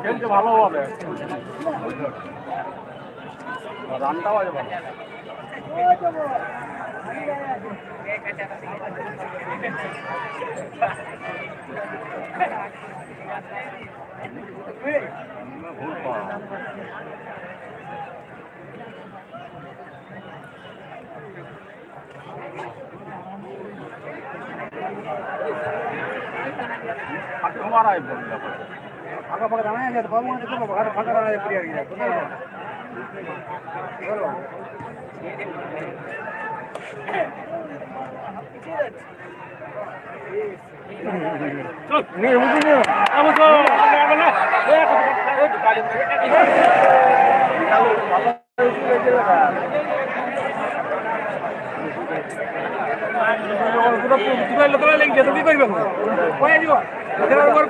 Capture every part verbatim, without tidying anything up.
খেলছে ভালোভাবে। রানটাও আছে ভালো। ভুল পাওয়া। ফাঁকা ফাঁকা দাঁড়ায়, ফাঁকা দাঁড়ায়, ফাঁকা দাঁড়ায়, clear হয়ে যায়। কোথায় গেল?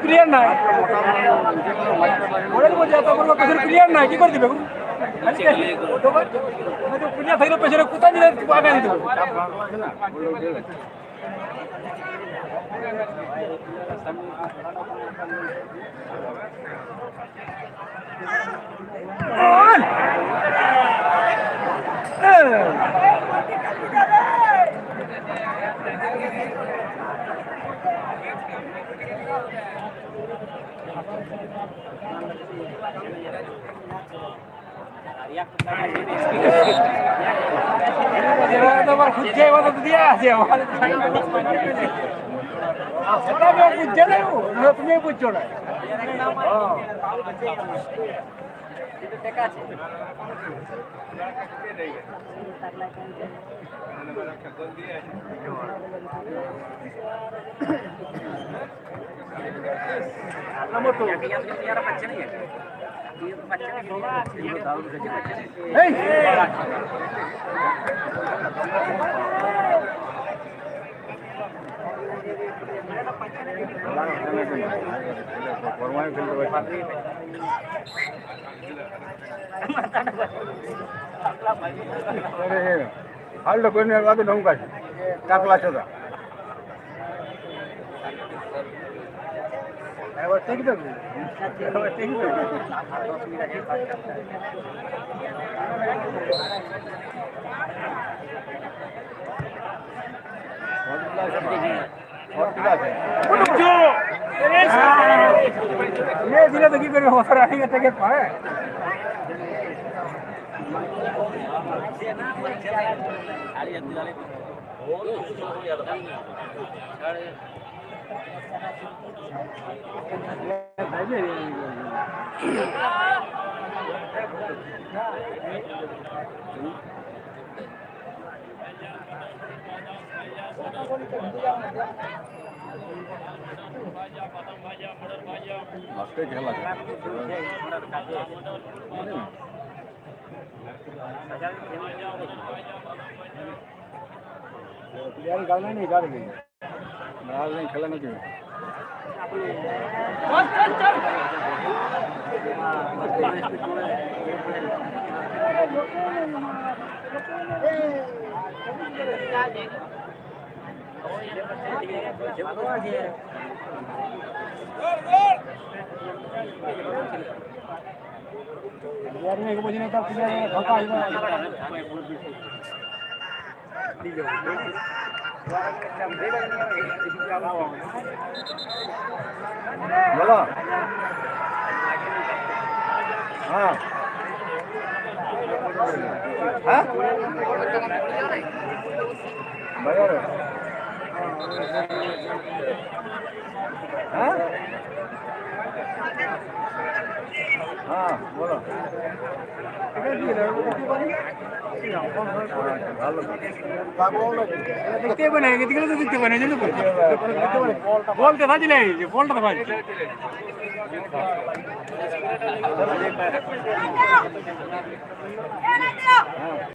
ক্লিয়ার নাই। ওরা তো বলছে, "এত বড় পেছনে ক্লিয়ার নাই, কি করে দিবে?" ক্লিয়ার থাকলে পেছনে কোথায় দিলে আগে দিতে হবে? এরা তো আবার খুঁজছে, এবার তো দিয়া আছে আমার। সেটা আমি আর বুঝছে না, ও, ওরা তুমি বুঝছো না। ᱦᱟᱞ ᱫᱚ ᱠᱚ ᱧᱮᱞ ᱠᱟᱛᱮ ᱱᱚᱝᱠᱟ ᱴᱟᱠᱞᱟ ᱪᱚᱫᱟ᱾ ᱮᱵᱟᱨ ᱴᱷᱤᱠ ᱫᱚ ᱮᱵᱟᱨ ᱴᱷᱤᱠ ᱫᱚ᱾ ये धीरे देखिए, मेरे हौसला नहीं है, तक पाए। प्लेयर निकालना ही नहीं, निकाल नहीं। बाहर नहीं, खेला नहीं चाहिए। प्लेयर में एक बजे नहीं था, प्लेयर में धोखा ही नहीं। बोलो। हाँ। हाँ? बराबर। हाँ? हाँ, बोलो। দেখতে পাবে না, এদিকে তো দেখতে পাবে না, এই জন্য বলছি। বলতে বাজিলে, বলটা তো বাজছে।